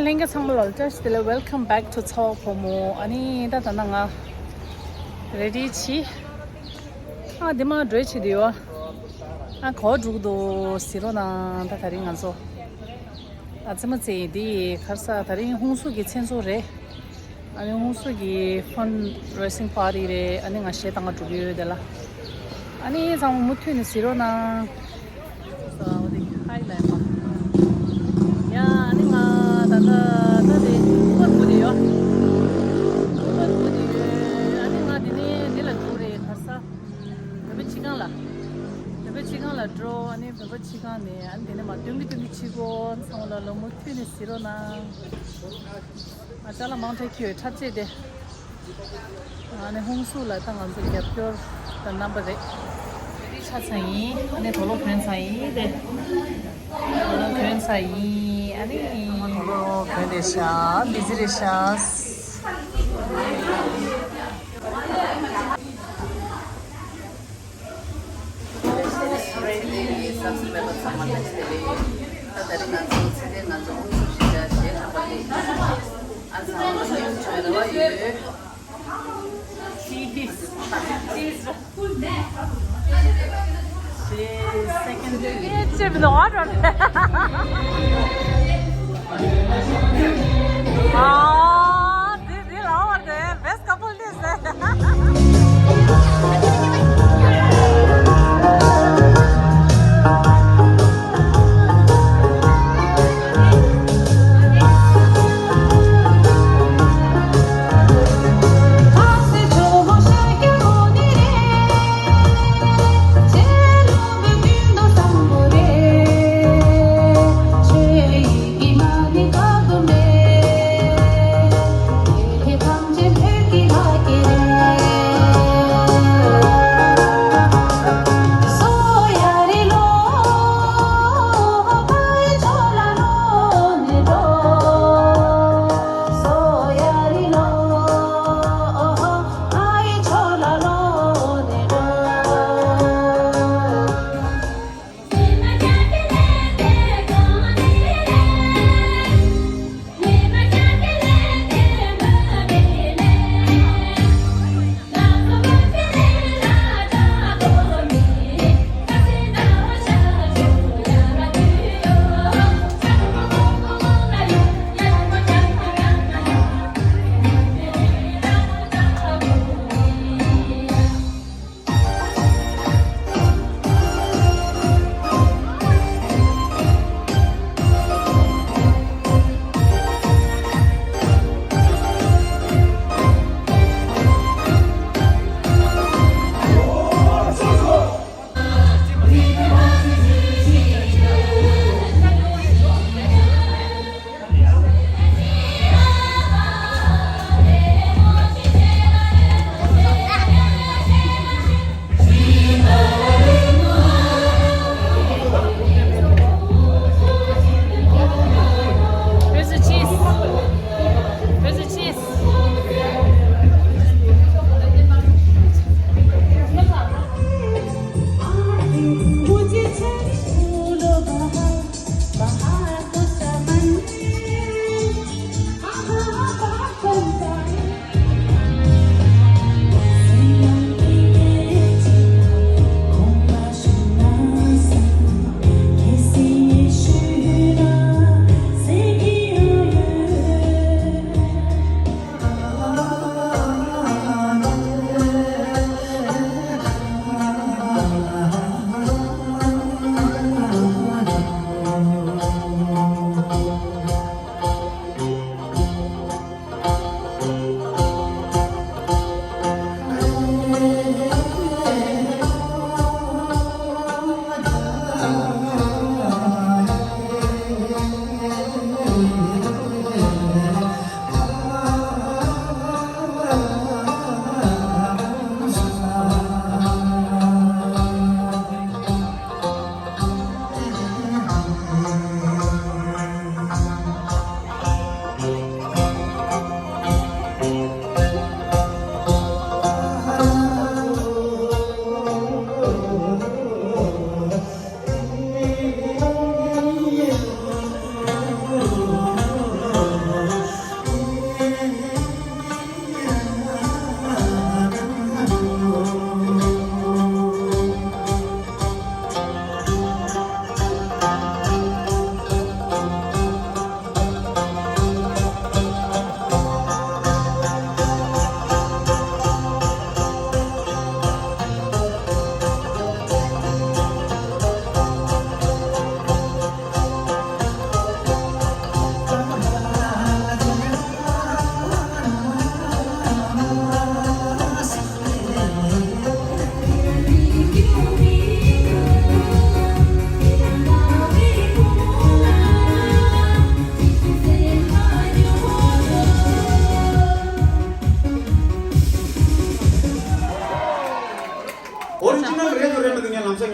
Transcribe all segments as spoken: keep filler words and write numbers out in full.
ལྷན་རྒྱས་ཚང་མ་ལ་བཀྲ་ཤིས་བདེ་ལེགས། Welcome back to ཚ་བ་བུ་མོ། ཨ་ནི་ད་ད་ན་ང་ready་བྱས། ཨ་འདི་མ་འགྲོ་བྱེད་དུ་ཡོད། ཨ་གོ་འགྲོ་གི་འདུག་ཟེར་རོགས་གནང་། ད་ད་རིང་ང་ཚོ་ཨ་ཙི་མ་ཙི་འདི་གར་ས་ད་རིང་ཧུན་སུར་གྱི་མཚན་ཚོགས་རེད། ཨ་ནི་ཧུན་སུར་གྱི་fundraising party་རེད། ཨ་ནི་ང་གཞས་བཏང་ག་འགྲོ་གི་ཡོད་དེ་ལ། ཨ་ནི་ཚང་མ་མུ་མཐུད་ནས་གཟིགས་རོགས་གནང་། ཡ་ཨ་ནི་ང་ད་ལྟ་ད་དེ་ཀུ་པར་བུ་དེ་ཡོད། ཀུ་པར་བུ་དེ་ཡོད། ཨ་ནི་ང་དེ་ནས་འདི་ལ་འགྲོ་རེད། གར་ས་བོད་པའི་ཕྱི་ཁང་ལ། བོད་པའི་ཕྱི་ཁང་ལ་འགྲོ། ཨ་ནི་བོད་པའི་ཕྱི་ཁང་ནས་ཨ་ནི་དེ་ནས་མ་སྟོན་གི་སྟོན་གི་ཕྱི་སྒོ་ཚང་མ་ལ་ལོ་མུ་མཐུད་ནས་གཟིགས་རོགས་གནང་། ང་ཅ་ལག་མང་དྲགས་ཁྱེར་ཡོད། འཁྲབ་ཆས་དེ། ཨ་ནི་ཧུན་སུར་ལ་ད་ང་ཚོ་རྒྱབ་སྐྱོར་དང་རྣམ་པ་རེད། རེ་ཆ་ཚང་ཡིན། ཨ་ནི་དུག་ལོག་གྱོན་ཚང་ཡིན་དེ། དུག་ལོག་གྱོན་ཚང་ཡིན། ཨ་ནི་དུག་ལོག་གྱོན་རེད་ཤག་བི་ཛི་རེད་ཤག་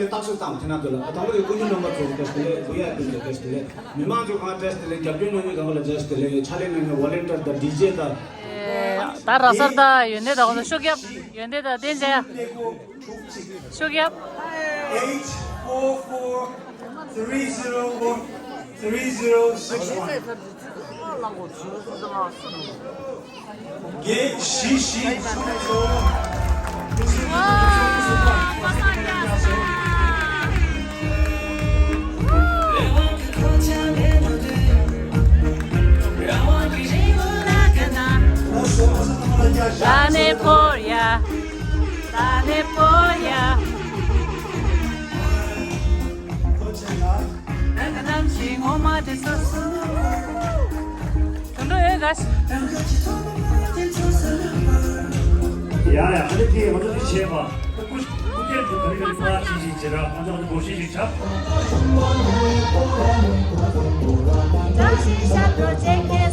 རྟགས་གསལ་བཏང་དེ་ན་དེ་ལ་དང་པོ་དེ་སྐུ་མདུན་རྣམ་པ་ཚོ་བཀྲ་ཤིས་བདེ་ལེགས། བུ་ཡ་ཀུན་གྱི་བཀྲ་ཤིས་བདེ་ལེགས། མི་མང་ཚོ་གང་བཀྲ་ཤིས་བདེ་ལེགས། རྒྱབ་སྐྱོར་གནང་མཁན་གང་ལ་བཀྲ་ཤིས་བདེ་ལེགས། ཕྱག་ལས་གནང་མཁན་ཝོ་ལན་ཊིར་དང་ཌི་ཇེ་དང་། ད་ར་སར་དང་ཡོན་ཏན་དང་ཁོང་ཚོ་ཤུགས་རྒྱབ། ཡོན་ཏན་དང་བསྟན་འཇལ་ཡ། ཤུགས་རྒྱབ། Eight four four three zero one three zero six one. བརྒྱད་བཞི་བཞི་གསུམ་གསུམ། ད་ནས་བོར་ཡ། ད་ནས་བོར་ཡ། དུད་འགྲོ་ཡོད་ག་ཡ་ཡ། ཨ་ནི་དེ་ང་ཚོ་དེ་བྱས་པ། སྐུ་སྐུ་སྐྱེས་དུ་ག་རེ་ག་རེ་པ་ཅི་ཞིག་བྱེད་ར། ང་ཚོ་ང་ཚོ་སྒོར་གཞས་ཤིག་བྱ།